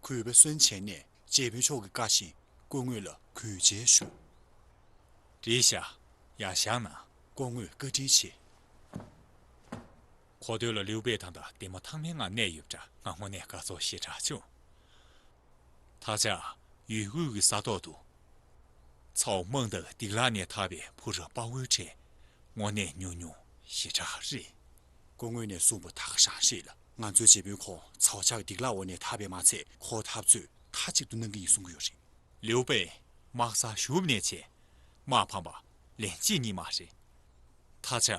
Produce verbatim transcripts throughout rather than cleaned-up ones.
གུས་པ་སུན་ཆེན་ནས་རྗེ་དཔོན་མཆོག་གི་བཀའ་བཞིན་སྐུ་ངོ་ལ་གུས་བཅས་ཞུ། འགྲིག་ཤག་ཡར་བཞེངས་གནང་། སྐུ་ངོས་བཀའ་དྲིན་ཆེ། གོ་ཐོས་ལ་ལིའུ་པེ་ད་ལྟ་བདེ་མོ་ཐང་མའི་ངང་གནས་ཡོད་པ་འདྲ། ང་དངོས་གནས་དགའ་ཚོར་ཞེ་དྲག་བྱུང་། ད་ཆ་ཡུལ་དབུས་ཀྱི་ས་ཐོག་ཏུ་ཚའོ་མང་དང་སྡིག་ལག་ནས་ཐར་བའི་བུ་རབས་དཔའ་བོའི་གྲས་དངོས་གནས་ཉུང་ཉུང་ཞེ་དྲག་རེད། སྐུ་ངོས་ནས་གསུངས་པ་ད་ག་རང་རེད་ལ། ང་ཚོའི་རྗེ་དཔོན་ཁོང་ཚའོ་ཅག་གི་སྡིག་ལག་འོག་ནས་ཐར་བས་མ་ཚད་ཁོའི་འཐབ་རྩོད་མཐའ་གཅིག་ཏུ་གནང་གི་ཡིན་གསུང་གི་ཡོད་རེད། ལིའུ་པེ་དམག་སར་ཞུགས་ནས་བྱས། དམག་ཕམ་པ་ལན་གཅིག་གཉིས་མ་རེད། ད་ཆ་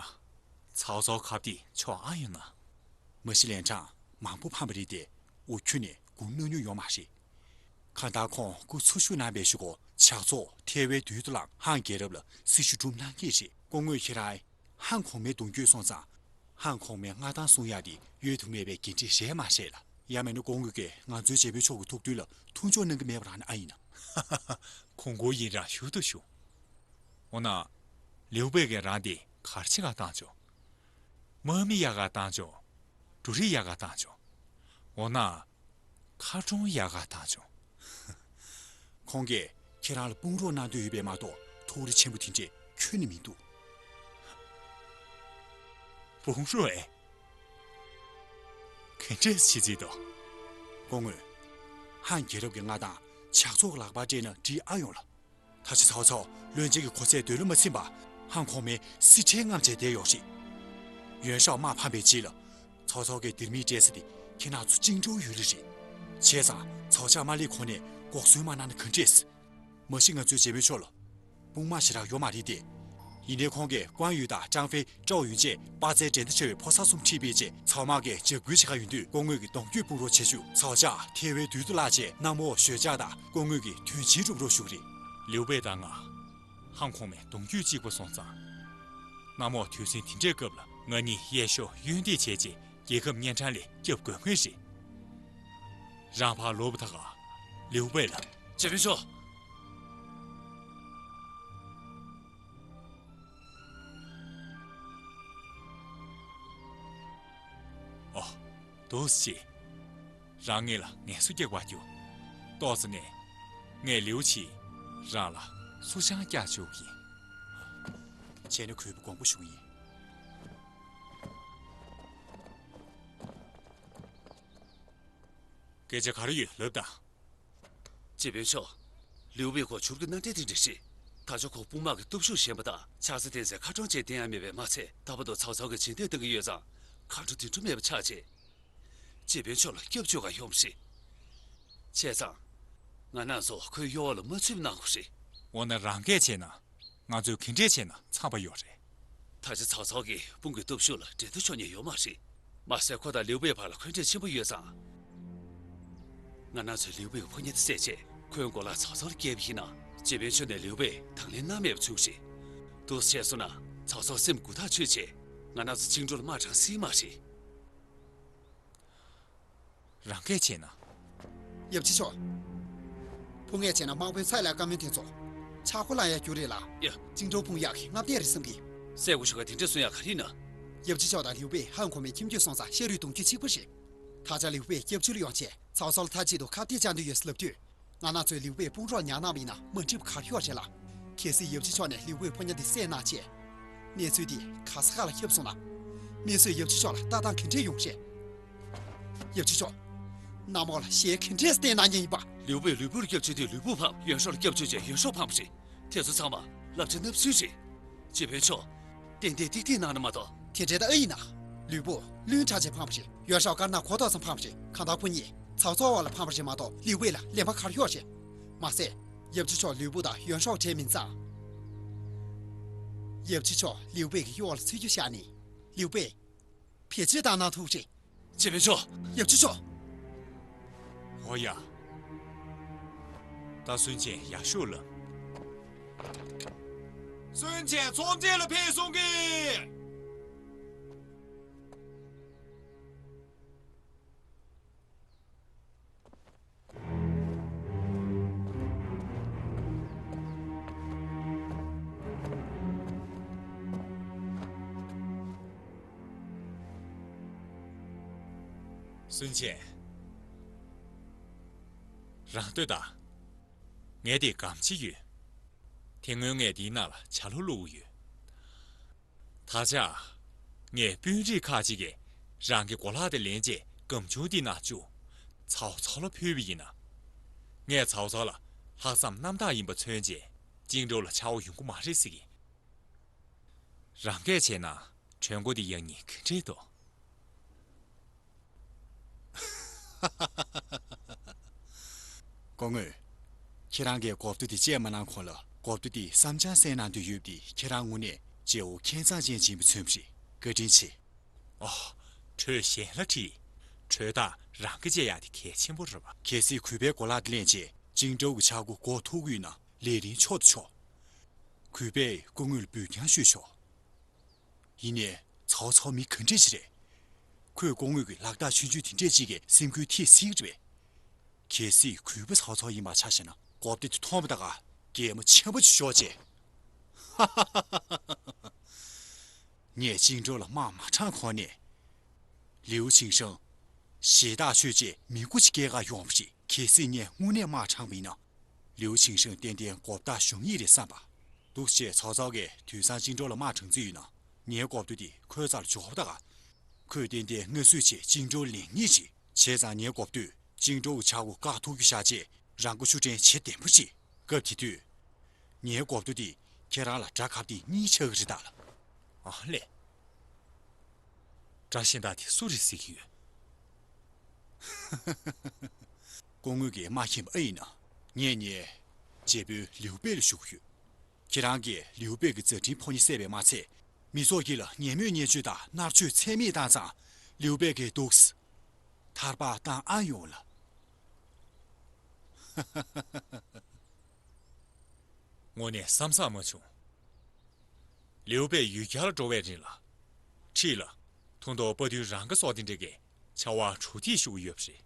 ཚའོ་ཚའོ་ཁ་གཏད་ཆོག་ཨ་ཡོད་ན། མ་གཞི་ལན་གྲངས་མང་པོ་ཕམ་པ་རེད་དེ། འུ་ཁྱུ་ནས་སྒུག་གནང་མྱོང་ཡོད་མ་རེད། གང་ལྟར་ཁོང་སྐུ་འཚོ་བཞུགས་གནང་བའི་གཞུག་གུ་ཇག་ཚོགས་ཐེ་བའི་རྡུལ་དུ་བརླག་ཧན་རྒྱལ་རབས་ལ་སྲི་ཞུ་སྒྲུབ་གནང་གི་རེད། སྐུ་ངོས་ཁྱེད་རང་ཧན་གོང་མའི་གདུང་རྒྱུད་སོང་ཙང་། ཧན་གོང་མའི་མངའ་ཐང་སྲུང་ཡག་དེ་གཡོལ་ཐུབ་མེད་པའི་འགན་འཁྲི་རེད་མ་རེད་ལ། ཡང་མིན་ན་སྐུ་ངོས་ཀྱིས་ང་ཚོའི་རྗེ་དཔོན་མཆོག་གི་ཐུགས་མཐུན་ལ་མཐུན་ཕྱོགས་གནང་གི་མེད་པ་རང་ནི་ཨ་ཡིན་ན། ཁོང་ཁོ་ཡིན་རང་ཞུ་དུ་ཞུ། འོ་ན། ལིའུ་པེ་གིས་རང་དེ་གར་ཕྱིན་ག་བཏང་ཆོག་དམག་མི་ཡག་ག་བཏང་ཆོག་འབྲུ་རིགས་ཡག་ག་བཏང་ཆོག་འོ་ན། མཁར་གྲོང་ཡག་ག་བཏང་ཆོག་ཁོང་གིས་ཁྱེད་རང་ལ་དཔུང་རོགས་གནང་འདོད་ཡོད་པས་མ་གཏོགས་ཐུགས་རེ་ཆེན་པོ་དེ་འདྲས་ཁྱོན་ནས་མི་འདུག་དཔུང་རོགས་ཨེ། ག་འདྲས་བྱེད་རྩིས་འདུག་སྐུ་ངོ། ཧན་རྒྱལ་རབས་ཀྱི་མངའ་ཐང་ཇག་ཚོགས་ལག་པར་སྤྲད་ན་འགྲིག་ཨ་ཡོང་ལ། ད་ཆ་ཚའོ་ཚའོ་བློན་ཆེན་གྱི་གོ་ཚད་འདོད་བློ་མ་ཚིམ་པར་ཧན་གོང་མའི་སྲིད་ཁྲིའི་རྔམ་བྱས་བསྡད་ཡོད་རེད། ཡོན་ཧྲའོ་དམག་ཕམ་པའི་རྗེས་ལ། ཚའོ་ཚའོ་གིས་འདིར་མིའི་སྤྲད་ས་དེ་ཁྱེད་རང་ཚོ་ཅིང་ཀྲོའུ་ཡུལ་ལ་རེད། བྱས་ཙང་ཚའོ་ཅག་དམར་ལེབ་ཁོ་ནས་འགོག་སྲུང་མ་གནང་ན་ག་འདྲས། མ་གཞི་ང་ཚོའི་རྗེ་དཔོན་མཆོག་ལ། དཔུང་དམག་ཞེ་དྲག་ཡོད་མ་རེད་དེ། ཡིན་ནའི་ཁོང་གིས་ཀོང་ཡུས་དང་ཀྲང་ཧྥེ་ཀྲའོ་ཡུན་བཅས་དཔའ་རྩལ་འགྲན་ཟླ་ཆེ་བའི་ཕོ་གསར་གསུམ་ཁྲིད་པའི་རྗེས་ཚའོ་དམག་གིས་འཇབ་རྒོལ་བྱེད་ག་ཡོང་དུས་སྐུ་ངོ་གིས་གདུང་རྒྱུད་དཔུང་རོགས་བྱེད་ཞུ། ཚའོ་ཅག་ཐེ་བའི་རྡུལ་དུ་བརླག་རྗེས་གནམ་འོག་ཞོད་འཇགས་དང་སྐུ་ངོ་གིས་དོན་ཆེན་སྒྲུབ་རོགས་ཞུ་གི་རེད། ལིའུ་པེ་དང་ང་། ཧང་གོང་མའི་གདུང་རྒྱུད་གཅིག་པ་སོང་ཙང་། གནམ་འོག་དུས་ཟིང་དེ་འདྲའི་སྐབས་ལ་ང་གཉིས་གཡས་གཡོན་འདེད་བྱས་རྗེས་རྒྱལ་ཁབ་གཉན་འཕྲང་ལས་སྐྱོབ་དགོས་ངེས་རེད། རང་ཕར་ལོག་པ་ད་ག་ལིའུ་པེ་ལ། རྗེ་དཔོན་མཆོག་ཨོ། འདུག་སེ་བྱེད། རང་ངེད་ལ་ངལ་གསོ་རྒྱག་པར་རྒྱུགས། ཏོག་ཙམ་ནས། ངས་ལིའུ་ཆི་རང་ལ་སུ་ཆང་བཀྱག་བཅུག་གི། བྱས་ན་གུས་པ་དགོངས་པ་ཞུ་གི་ཡིན། སྐད་ཆ་ག་རེ་ཡོད་ལབ་དང་། རྗེ་དཔོན་མཆོག་ལིའུ་པེ་ཁོ་བྱུར་གྱི་སྣ་འདྲེན་དེ་འདྲ་ཞིག་ད་ཆ་ཁོ་དཔུང་དམག་གི་སྟོབས་ཤུགས་ཞན་པ་དང་ཆགས་ས་བརྟེན་སའི་མཁར་གྲོང་ཅན་བསྟན་ཡ་མེད་པས་མ་ཚད་ད་བར་དུ་ཚའོ་ཚའོ་གིས་བྱིན་རྟེན་གཏང་གི་ཡོད་ཙང་གང་འགྲོ་དེ་འགྲོ་མེད་པ་ཆགས་རྗེས། རྗེ་དཔོན་མཆོག་ལ་སྐྱབས་བཅོལ་ག་ཡོང་བ་རེད། བྱས་ཙང་། ང་རང་ཚོ་ཁོའི་གཡོ་འོག་ལ་མ་ཚུད་པ་གནང་དགོས་རེད། འོ་ན་རང་སྐད་བྱས་ན། ང་ཚོས་ག་འདྲས་བྱས་ན་འཚམས་པ་ཡོད་རེད། ད་ཆ་ཚའོ་ཚའོ་གི་དཔུང་གི་སྟོབས་ཤུགས་ལ་འགྲན་ཟླ་ཆོག་མཁན་ཡོད་མ་རེད། མ་ཟད་ཁོ་དང་ལིའུ་པེ་བར་ལ་འཁོན་འགྲས་ཆེན་པོ་ཡོད་ཙང་། ང་རང་ཚོས་ལིའུ་པེ་གི་ཕོ་ཉ་དེ་བསད་རྗེས་ཁོའི་མགོ་ལ་ཚའོ་ཚའོ་ལ་བསྐྱལ་བ་ཡིན་ན་རྗེ་དཔོན་མཆོག་ནས་ལིའུ་པེ་དང་ལེན་གནང་མེད་པ་བྱུང་རེད། འདུག་སེ་བྱས་སོང་ན་ཚའོ་ཚའོ་སེམས་འགུག་ཐག་ཆོད་བྱས་ང་རང་ཚོ་ཅིང་ཀྲོའུ་ལ་དམག་དྲངས་སྲིད་མ་རེད། རང་སྐད་བྱས་ན། ཡབ་རྗེ་མཆོག་ཕུང་ངེས་བྱས་ན་དམག་དཔོན་ཚའི་ལའི་བཀའ་མོལ་དེ་ཚོ་ཆག་སྒོ་ལངས་ཡ་རྒྱུ་རེད་ལ། ཡ། ཅིང་ཀྲོའུ་ཕུང་ཡག་གི་མངའ་བདག་རེད་བསམ་གི། སྲས་སྐུ་ཞུ་ག་དེ་འདྲ་གསུང་ཡག་ག་རེ་ཡིན་ན། ཡབ་རྗེ་མཆོག་དང་ལིའུ་པེ་ཧན་གོང་མའི་ཁྱིམ་རྒྱུད་སོང་ཙང་ཤ་རུས་གདུང་རྒྱུད་གཅིག་པ་རེད། ད་ཆ་ལིའུ་པེ་སྐྱབས་བཅོལ་ཡོང་བྱས་ཚའོ་ཚའོ་ལ་མཐའ་གཅིག་ཏུ་ཁ་གཏད་བཅག་འདོད་ཡོད་ཟེར་ལབ་དུས། ང་རང་ཚོས་ལིའུ་པེ་དཔུང་རོགས་ཉར་གནང་བ་ཡིན་ན་མ་འགྲིག་པ་ག་རེ་ཡོད་རེད་ལ། གལ་སྲིད་ཡབ་རྗེ་མཆོག་ནས་ལིའུ་པེ་ཕོ་ཉ་འདི་བསད་གནང་བྱས། གནས་ཚུལ་འདི་ག་ས་ག་ལ་ཁྱབ་སོང་ན། མི་ཚོས་ཡབ་རྗེ་མཆོག་ལ་ལྟ་སྟངས་ག་འདྲས་ཡོང་རེད། ཡབ་རྗེ་མཆོག་གནམ་འོག་ལ་ཞལ་ག་འདྲས་བསྟན་གནང་མཁན་ཡིན་པ། ལིའུ་པེས་ལུས་པོ་ལ་སྐྱབས་བཅོལ་དུས་ལུས་པོ་ཕམ། ཡོན་ཧྲོ་ལ་སྐྱབས་བཅོལ་རྗེས་ཡོན་ཧྲོ་ཕམ་པ་རེད། དེ་ཚོ་ཚང་མ་བསླབ་བྱ་ནབ་ཚུལ་རེད། རྗེ་དཔོན་མཆོག་ཏན་ཏན་ཏིག་ཏིག་གནང་ན་མ་གཏོགས། དེ་འདྲའི་ད་ཨེ་ཡིན་ན། ལུས་པོ་བླུན་དྲགས་བྱས་ཕམ་པ་རེད། ཡོན་ཧྲོ་དཀར་ནག་གོ་ཐོག་ཙམ་ཕམ་པ་རེད། གང་ལྟར་ཁོ་གཉིས་ཚའོ་ཚའོ་བར་ལ་ཕམ་པ་རེད་མ་གཏོགས་ལིའུ་པེ་ལ་ལན་པ་ག་རེ་ཡོད་རེད། མ་ཟད། ཡབ་རྗེ་མཆོག་ལུས་པོ་དང་ཡོན་ཧྲོ་བྲལ་མིན་ཙང་། ཡབ་རྗེ་མཆོག་ལིའུ་པེ་གི་གཡོག་ལ་ཚུད་རྒྱུ་བཞག་ནས། ལིའུ་པེ། བེད་སྤྱོད་བཏང་གནང་ཐུབ་རེད། རྗེ་དཔོན་མཆོག་ཡབ་རྗེ་མཆོག་འོ་ཡ། ད་སུན་ཆེན་ཡར་ཤོག་ལབ། སུན་ཆེན་ཚོགས་མཇལ་ལ་ཕེབས་སོང་གི། སུན་ཆེན། རང་ལྟོས་དང་། ངས་དེ་སྒམ་ཕྱེ་ཡོད། དེ་སྔོན་ངས་དེའི་ནང་ལ་ཇ་ལོ་བླུགས་ཡོད། ད་ཆ། ངས་དཔོན་རིགས་ཁག་ཅིག་གིས་རང་གི་གོ་ལག་དེ་ལེན་རྗེས་སྒམ་ཆུང་དེའི་ནང་བཅུག་ཚའོ་ཚའོ་ལ་ཕུལ་བ་ཡིན་ན། ངས་ཚའོ་ཚའོ་ལ་ལྷག་བསམ་རྣམ་དག་ཡིན་པ་མཚོན་རྗེས་ཅིང་ཀྲོའུ་ལ་ཆག་སྒོ་ཡོང་གི་མ་རེད་ཟེར་གི། རང་གིས་བྱས་ན་གྲོས་འགོ་འདི་ཡག་ཉེས་ག་འདྲས་འདུག་སྐུ་ངོ། ཁྱེད་རང་གིས་གོ་བསྡུར་འདི་བཅད་མ་གནང་གོང་ལ་གོ་བསྡུར་འདི་བསམ་འཆར་གསན་གནང་འདོད་ཡོད་པ་འདི་ཁྱེད་རང་ངོས་ནས་བརྗེ་བོ་ཁྱད་མཚར་ཅན་ཅིག་ཡིན་པ་མཚོན་པ་རེད། བཀའ་དྲིན་ཆེ། ཨ། གྲོས་གཞན་ལ་དྲིས། གྲོས་ཐག་རང་གིས་བཅད་ཡག་དེ་གལ་ཆེན་པོ་རེད་པ། གལ་སྲིད་གུས་པས་གོ་ལག་འདི་ལེན་རྗེས་ཅིང་ཀྲོའུ་གི་ཆག་སྒོ་འགོག་ཐུབ་ཀྱི་ཡོད་ན་ལས་རིམ་མཆོག་ཏུ་ཆོག་གུས་པས་སྐུ་ངོ་ལ་འབོད་རྐྱང་ཞུས་ཆོག་ཡིན་ནའི་ཚའོ་ཚའོ་མི་ག་འདྲས་ཅིག་རེད། ཁོས་སྐུ་ངོ་གི་ལག་རྟགས་ཆུང་ཆུང་དེ་འདྲས་ཅིག་གིས་སེམས་འགུལ་ཐེབས་སྲིད་ཀྱི་རེད་པས། གལ་སྲིད་གུས་པ་ཚའོ་ཚའོ་ཡིན་པ་ཆ་བཞག་ན་གོ་བརྡ་དེ་མཐོང་བ་དང་ག་གད་མོ་ཆེན་པོ་ཅིག་ཤོར་རྗེས། ངས་ཅིང་ཀྲོའུ་ལ་དམག་མ་དྲངས་གོང་ནས། ལིའུ་ཆིང་ཧྲེང་། ཞེ་ཐག་ཆོད་རྗེས་མི་མགོ་ཅིག་སྐྱེལ་ག་ཡོང་བ་རེད། གལ་སྲིད་ངས་དངོས་གནས་དམག་དྲངས་པ་ཡིན་ན། ལིའུ་ཆིང་ཧྲེང་ཏན་ཏན་མགོ་བཏགས་ཞུང་ཡིག་རེད་བསམ་པ། འདུག་ཅེས་ཚའོ་ཚའོ་གིས་དུས་སང་ཅིང་ཀྲོའུ་ལ་དམག་དྲངས་རྩིས་ཡོད་ན། ངའི་གོ་བསྡུར་དེ་ཁོའི་རྩར་འབྱོར་བ་དང་། ཁོས་ཏན་ཏན་སྔ་སུས་བྱས་ཅིང་ཀྲོའུ་ལེན་ངེས་ཤིག་བྱས་ཙང་ངའི་གོ་བསྡུར་ཅིང་ཀྲོའུ་གི་ཆག་སྒོ་བཀག་ཐུབ་རྒྱུ་བཞག་རྗེས་རང་མགོ་ཤུགས་འདྲེན་བྱེད་བདེ་པོ་ཅིག་སྐབས་དེ་དུས། ངའི་གོ་བསྡུར་དེ་ཁྱེད་རང་ལ་དགྲ་ཁ་གཏད་གཉིས་ཆགས་ཀྱི་རེད་ད་ལ། ཨ་ལས། དགྲ་གཞན་དག་དེ་སུ་རེད་ཟེར་གྱི་ཡོད། སྐུ་ངོ་གིས་མ་མཁྱེན་པ་ཨེ་ཡིན་ན། ངས་ངའི་རྗེ་དཔོན་ལིའུ་པེ་ལ་ཞུ་གི་ཡོད། ཁྱེད་རང་གིས་ལིའུ་པེ་གི་མཛའ་འཕྲིན་ཕོ་ཉ་བསད་པས་མ་ཚད། མི་ཚོགས་དཀྱིལ་ལ་ངན་སྨོད་བརྙས་བཅོས་དང་མནར་གཅོད་ཚད་མེད་བཏང་ཙང་། ལིའུ་པེ་གིས་འདུག་སེ་ཐར་པ་བཏང་ཨ་ཡོང་ལ། དངོས་གནས་བསམ་བསམ་མ་བྱུང་། ལིའུ་པེ་ཡུལ་གྱར་འགྲོ་བའི་རིང་ལ། ཁྲིད་ལ། ཐུང་ཐུང་དཔའ་ཐུལ་རང་གི་སྲོག་དེ་འདྲ་གི་བྱ་བ་གྲུ་འདེགས་ཞུ་གི་ཡོད་པ་རེད།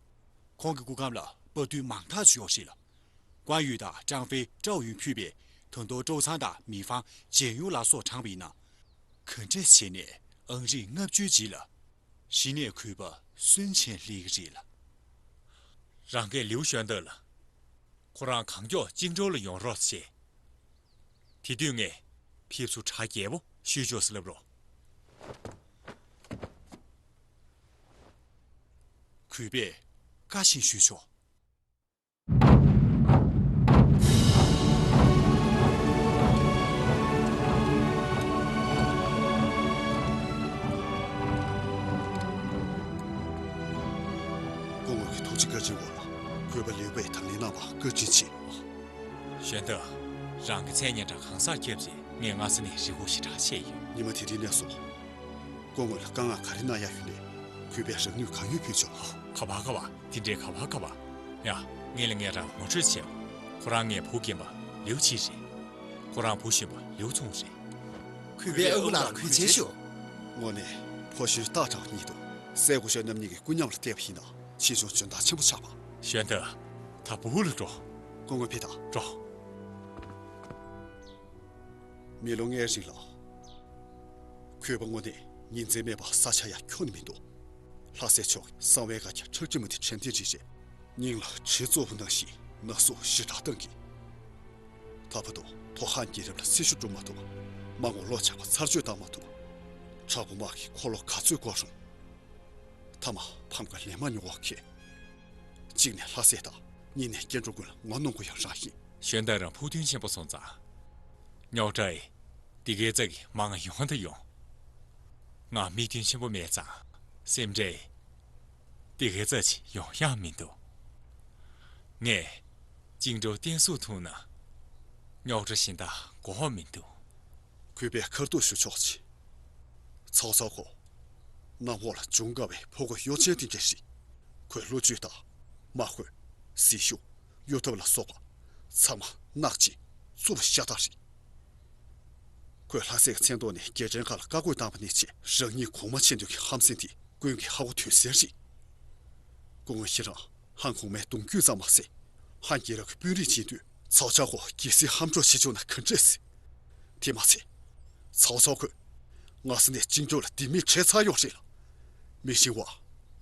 ཁོང་གི་སྐུ་ཁམས་ལ་དཔའ་ཐུལ་མང་དག་ཅིག་ཡོད་རེད་ལ། ཀོང་ཡུས་དང་ཀྲང་ཧྥེ་ཀྲའོ་ཡུན་ཕུད་པའི་ཐུང་ཐུང་ཀྲོའུ་ཚང་དང་མི་ཕང་ཇེ་ཡུང་ལ་སོགས་དྲངས་པ་ཡིན་ན། ག་འདྲས་བྱས་ནས་ཨང་རིམ་ལྔ་བཅུའི་རྗེས་ལ། གཞི་ནས་གུས་པ་སུན་ཆེན་སླེབས་ཀྱི་རེད་ལ། རང་གིས་ལིའུ་ཞོན་ཏེ་ལ། ཁོ་རང་གང་མགྱོགས་ཅིང་ཀྲོའུ་ལ་ཡོང་རོགས་བྱེད། དེ་དུས་ངས་ཕེབས་བསུ་གྲ་རྒྱས་པོ་ཞུས་ཆོག་ཟེར་ལབ་རོགས། གུས་པས་བཀའ་བཞིན་ཞུས་ཆོག་སྐུ་ངོ་གི་ཐུགས་རྗེ་བཀའ་དྲིན་འོག་ལ་གུས་པ་ལིའུ་པས་དང་ལེན་གནང་བར་བཀའ་དྲིན་ཆེ། ཞོན་ཏེ། རང་གི་མཚན་སྙན་གྲགས་གང་སར་ཁྱབ་རྗེས་ངས་སྔ་ས་ནས་རེ་སྒུག་ཞེ་དྲག་བྱས་ཡོད། ཉི་མ་དེ་རིང་ནས་བཟུང་། སྐུ་ངོ་ལ་དཀའ་ངལ་ག་རེ་གནང་ཡག་ཡོད་ནའི། གུས་པས་རང་ནུས་གང་ཡོད་ཕུལ་ཆོག་ག་པར་ག་པར། དེ་འདྲའི་ག་པར་ག་པར། ཡ། ངེད་ལ་ངེད་རང་ངོ་སྤྲོད་བྱེད། ཁོ་རང་ངའི་བུ་རྒན་པ་ལིའུ་ཆི་རེད། ཁོ་རང་བུ་གཞོན་པ་ལིའུ་ཚུང་རེད། གུས་པས་ཨ་ཁུ་ལགས་ལ་གུས་བྱས་ཞུ། དངོས་གནས་ཕོ་གཞོན་སྟག་འདྲ་བ་གཉིས་འདུག་སྲས་སྐུ་གཞོན་རྣམ་གཉིས་ཀྱི་སྐུ་མཉམ་ལ་བལྟས་པ་ཡིན་ན་ཕྱིས་འབྱུང་འཇོན་ཐང་ཆེན་པོ་ཆགས་པ། ཞོན་ཏེ། ད་བུ་ལ་འགྲོ། སྐུ་ངོ་ཕེབས་དང་། འགྲོ། མི་ལོ་ལྔའི་རིང་ལ། གུས་པ་དངོས་གནས་ཉིན་མཚན་མེད་པར་ས་ཆ་ཡར་འཁྱོག་ནི་མི་འདུག་ལྷ་སྲས་མཆོག་གིས་གསང་བའི་སྒར་གྱི་ཁྲག་དྲི་མ་དེ་དྲན་རྟེན་བྱས་རྗེས། སྙིང་ལ་གྲི་བཙུགས་པ་ནང་བཞིན་ན་ཟུག་ཞེ་དྲག་བཏང་གིས། ད་བར་དུ་ཐོ་ཧན་རྒྱལ་རབས་ལ་སྲི་ཞུ་སྒྲུབ་མ་ཐུབ་པ། མ་དངུལ་ལོ་ཆགས་པ་ཚར་གཅོད་བཏང་མ་ཐུབ་པ། དྲག་པོ་དམག་གིས་འཁོར་ལོ་ག་ཚོད་བསྐོར་རུང་། མཐའ་མ་ཕམ་ཁ་ལན་མ་ཉོ་བ་ཁེལ། གཅིག་ནས་ལྷ་སྲས་དང་གཉིས་ནས་སྐྱེ་འགྲོ་ཀུན་ལ་ངོ་གནོང་དགོས་ཡག་རང་ཡིན། གཞོན་དར་རང་ཕུགས་འདུན་ཆེན་པོ་སོང་ཙང་། རྙོག་དྲ་ཡི་འདི་གའི་རྩ་གི་མང་ཡོང་དང་ཡོང་། ང་དམིགས་འདུན་ཆེན་པོ་མེད་ཙང་སེམས་ཁྲལ་འདི་གའི་རྩ་ཅིག་ཡོང་ཡག་མི་འདུག་ངས་བཅིངས་འགྲོལ་བརྟན་སྲུང་ཐུབ་ན་རྙོག་དྲ་གཞན་དག་འགོག་མི་འདུག་གུས་པས་ཁ་ཐུག་ཞུ་ཆོག་ཅིག་ཚའོ་ཚའོ་ཁོ། གནམ་འོག་ལ་འབྱུང་དཀའ་བའི་ཕོ་རྒོད་གཡོ་ཅན་དེ་འདྲ་ཞིག་ཁོས་ལོ་རྒྱུས་དང་། དམག་དཔོན། ཟིལ་ཤུགས། གཡུ་ཐབས་ལ་སོགས་པ་ཚང་མ་ནག་ཅིག་རྩུབ་ཤ་སྟག་རེད། ཁོས་ལྷ་སའི་མཚན་ཐོག་ནས་རྒྱལ་ཕྲན་ཁག་ལ་བཀའ་བཀོད་བཏང་བ་ནས་བྱས་རང་ཉིད་གོང་མ་ཆེ་འདོད་ཀྱི་ཧམ་སེམས་དེ་ཀུན་གྱིས་ཧ་གོ་དོན་གསལ་རེད། སྐུ་ངོ་ཁྱེད་རང་ཧན་གོང་མའི་གདུང་རྒྱུད་ཙམ་མ་ཟད། ཧན་རྒྱལ་རབས་ཀྱི་དཔོན་རིགས་ཅིག་ཡིན་དུས་ཚའོ་ཅའོ་ཁོ་གལ་སྲིད་ཧམ་འཕྲོག་བྱེད་བཅུག་ན་ག་འདྲས། དེ་མ་ཚད། ཚའོ་ཚའོ་ཁོས་སྔ་ས་ནས་བཅིངས་འགྲོལ་ལ་དེ་མིན་བྲེལ་ཚར་ཡོད་རེད་ལ། མི་ཤེས་བ།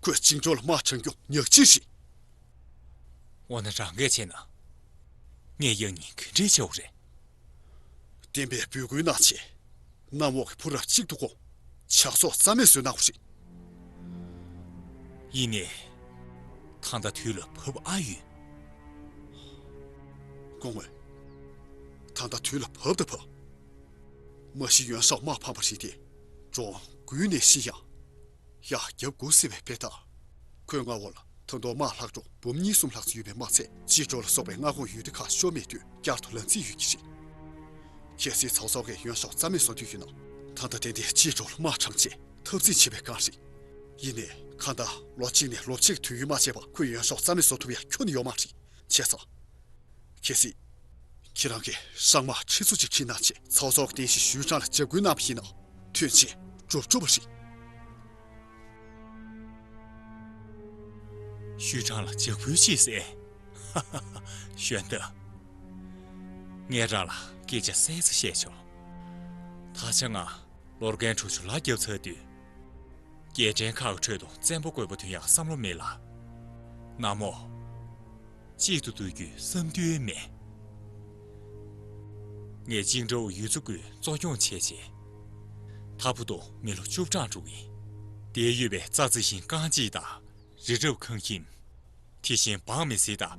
ཁོས་བཅིངས་འགྲོལ་ལ་དམག་དྲངས་རྒྱུ་ཉག་གཅིག་རེད། འོ་ན་རང་གིས་བྱས་ན། ངས་ཡང་སྙིང་ག་འདྲས་བྱེད་དགོས་རེད། བསྟན་པའི་འབོད་སྐུལ་གནང་བྱས། གནམ་འོག་གི་ཕོ་རབ་གཅིག་ཏུ་བསྒོམ། ཇག་ཚོགས་རྩ་མེད་བཟོས་གནང་དགོས་རེད། ཡིན་ནའི། ད་ལྟ་དུས་ལ་བབ་ཨ་ཡོད། སྐུ་ངོ། ད་ལྟ་དུས་ལ་བབ་དང་བབ། མ་གཞི་ཡོན་ཧྲའོ་དམག་ཕམ་པ་རེད་དེ། འགྲོ་འོང་དགོས་ནས་ཤི་ཡང་། ཡར་རྒྱབ་དགོས་ཟེར་བའི་དཔེ་ལྟར། ཁོའི་མངའ་འོག་ལ་ད་དུང་དམག་ལྷག་འཕྲོ་འབུམ་གཉིས་གསུམ་ལྷག་ཙམ་ཡོད་པས་མ་ཚད། ཅི་ཀྲོའུ་ལ་སོགས་པའི་མངའ་ཁོངས་ཡུལ་སྡེ་ཁག་ཤོར་མེད་དུས་བསྐྱར་དུ་ལམ་རྩིས་ཡོད་ཀྱི་རེད། གལ་སྲིད་ཚའོ་ཚའོ་གིས་ཡོན་ཧྲའོ་རྩ་མེད་བཟོ་འདོད་ཡོད་ན། ད་ལྟ་ཏན་ཏན་ཅི་ཀྲོའུ་ལ་དམག་དྲངས་བྱས་འཐབ་འཛིང་བྱེད་པའི་སྒང་རེད། ཡིན་ནའི་གང་ལྟར་ལོ་གཅིག་ནས་ལོ་གཅིག་གི་དུས་ཡུན་མ་ཆད་པར་ཁོས་ཡོན་ཧྲའོ་རྩ་མེད་བཟོ་ཐུབ་ཡ་ཁྱོན་ནས་ཡོད་མ་རེད། བྱས་ཙང་། གལ་སྲིད། ཁྱེད་རང་གིས་ཧྲང་དམག་ཁྲིད་ཚུགས་ཅིག་ཁྲིད་གནང་བྱས་ཚའོ་ཚའོ་གི་རྟེན་གཞི་ཞུས་ཁྲང་ལ་འཇབ་རྒོལ་གནང་བ་ཡིན་ན། ཐོན་ཆེད་འགྲུབ་འགྲུབ་པ་རེད། ཞུས་ཁྲང་ལ་འཇབ་རྒོལ་བྱེད་ཟེར། གཞོན་དག། ངས་རང་ལ་སྐད་ཆ་གསལ་ཙམ་བཤད་ཆོག་ད་ཆ་ང་ལོ་རྒན་དྲུག་ཅུ་ལ་བརྒྱབ་ཚར་དུས། རྒྱལ་ཕྲན་ཁག་གི་ཁྲོད་དུ་བཙན་པོ་དགོས་པ་དོན་ཡང་བསམ་བློ་མེད་ལ། ནམ་འོག་གཅིག་ཏུ་བསྡུ་རྒྱུའི་བསམ་འདུན་མེད། ངས་ཅིང་ཀྲོའུ་ཡུལ་ཚོ་ཀུན་གཙོ་སྐྱོང་བྱས་རྗེས། ད་བར་དུ་མི་ལོ་བཅུ་གྲངས་འགྲོ་གི་ཡིན། འདིར་ཡོད་པའི་རྩྭ་རྩི་ཤིང་རྐང་རྗེས་དང་། རི་རབ་ཁང་ཁྱིམ། དེ་བཞིན་འབངས་མི་སེར་དང་།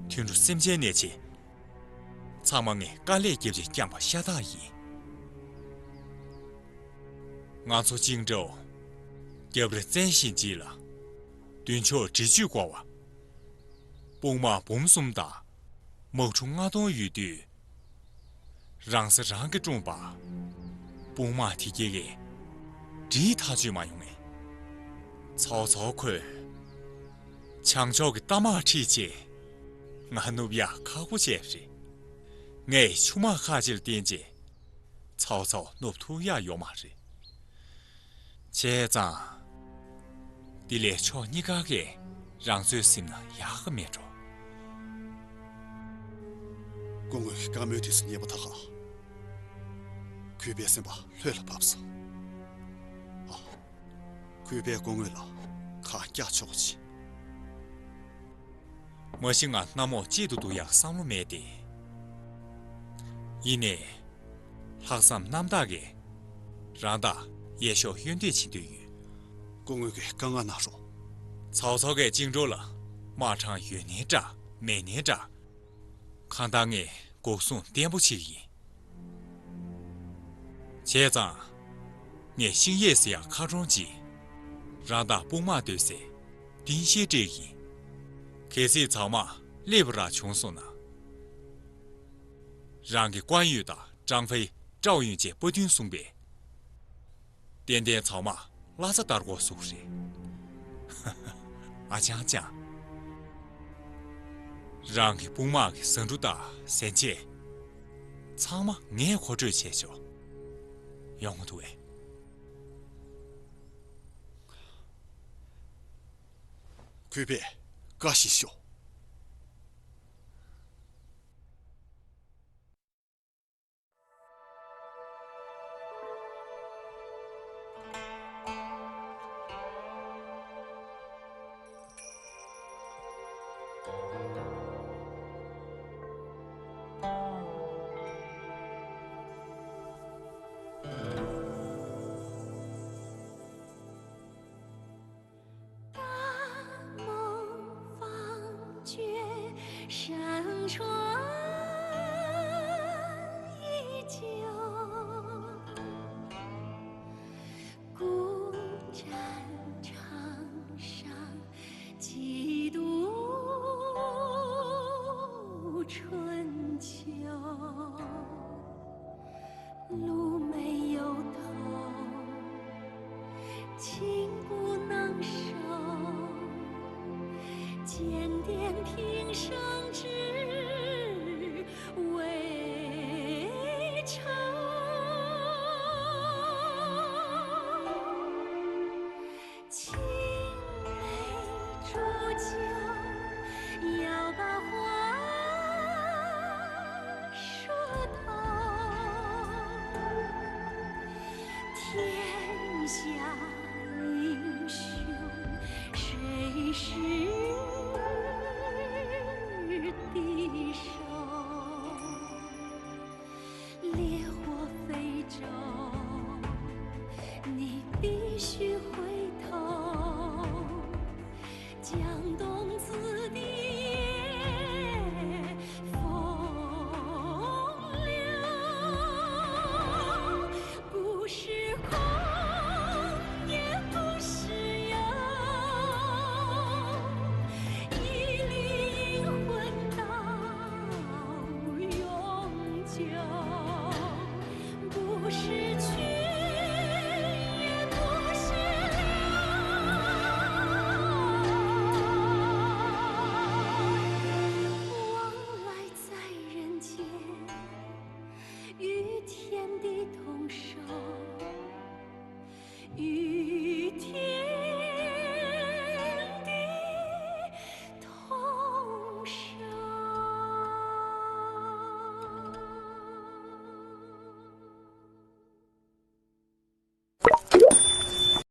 དུད་འགྲོ་སེམས་ཅན་ནས་བྱས། ཚང་མ་ངས་དཀའ་ལས་བརྒྱབ་བྱས་བསྐྱངས་པ་ཤ་སྟག་ཡིན། ང་ཚོ་ཅིང་ཀྲོའུ་རྒྱབ་རི་བཙན་ཞིང་འཇིགས་ལ། མདུན་ཕྱོགས་འབྲི་ཆུས་བསྐོར་བ། དཔུང་དམག་འབུམ་གསུམ་དང་། དམག་འཁྲུག་ལྔ་སྟོང་ཡོད་དུས། རང་ས་རང་གིས་བཀྲོངས་པ། དཔུང་དམག་དེ་གྱད་ཀྱིས་འབྲིའི་ཐག་གཅོད་མ་ཡོང་ངས། ཚའོ་ཚའོ་ཁོས་བྱང་ཕྱོགས་ཀྱི་རྟ་དམག་ཁྲིད་ཆེད་ང་ནུབ་ཡག་ཁག་པོ་བྱས་པ་རེད། ངས་ཆུ་དམག་ཁག་ཅིག་ལ་བརྟེན་རྗེས་ཚའོ་ཚའོ་ནུབ་ཐུབ་ཡག་ཡོད་མ་རེད། བྱས་ཙང་། འདི་ལས་ཕྱོགས་གཉིས་ཀ་གིས་རང་ཚོད་ཟིན་ན་ཡག་གི་མེད་འགྲོ། སྐུ་ངོ་གི་བཀའ་མོལ་དེ་ཚོ་ཉན་པ་ད་ག་གུས་པའི་སེམས་པ་ལྷོད་ལ་བབས་སོང་། ཨ། གུས་པས་སྐུ་ངོ་ལ་ཁ་བཀྱག་ཆོག་ཅིག་མ་གཞི་ང་གནམ་འོག་གཅིག་ཏུ་བསྡུ་ཡག་བསམ་བློ་མེད་དེ། ཡིན་ནའི། ལྷག་བསམ་རྣམ་དག་གིས་རང་བདག་ཡར་ཤོག་གཡོན་འདེད་བྱེད་འདོད་ཡོད། སྐུ་ངོ་གིས་བཀའ་མངགས་གནང་རོགས། ཚའོ་ཚའོ་གིས་ཅིང་ཀྲོའུ་ལ་དམག་གྲངས་ཡོད་ནའི་འདྲ་མེད་ནའི་འདྲ། གང་ལྟར་ངས་འགོག་སྲུང་བརྟན་པོ་བྱེད་ཀྱི་ཡིན། བྱས་ཙང་། ངས་ཤིང་གཡས་ཟེར་ཡག་མཁར་གྲོང་གཅིག་རང་བདག་དཔུང་དམག་སྡོད་སའི་རྟེན་གཞི་སྤྲད་ཀྱི་ཡིན། གལ་སྲིད་ཚང་མ་སླེབས་པ་རང་བྱུང་སོང་ན། རང་གི་ཀོང་ཡུས་དང་ཀྲང་ཧྥེ་ཀྲའོ་ཡུན་བཅས་དཔའ་མཐུན་གསུངས་པས། ཏན་ཏན་ཚང་མ་བླ་རྩ་ལྟར་སྒོ་ཟུག་རེད། ཨ་ཅང་ཅང་། རང་གི་དཔུང་དམག་གི་ཟ་འབྲུ་དང་གཟན་ཆས། ཚང་མ་ངས་མཁོ་སྤྲོད་བྱས་ཆོག་ཡོང་གི་འདུག་གས། གུས་པས་བཀའ་བཞིན་ཤོག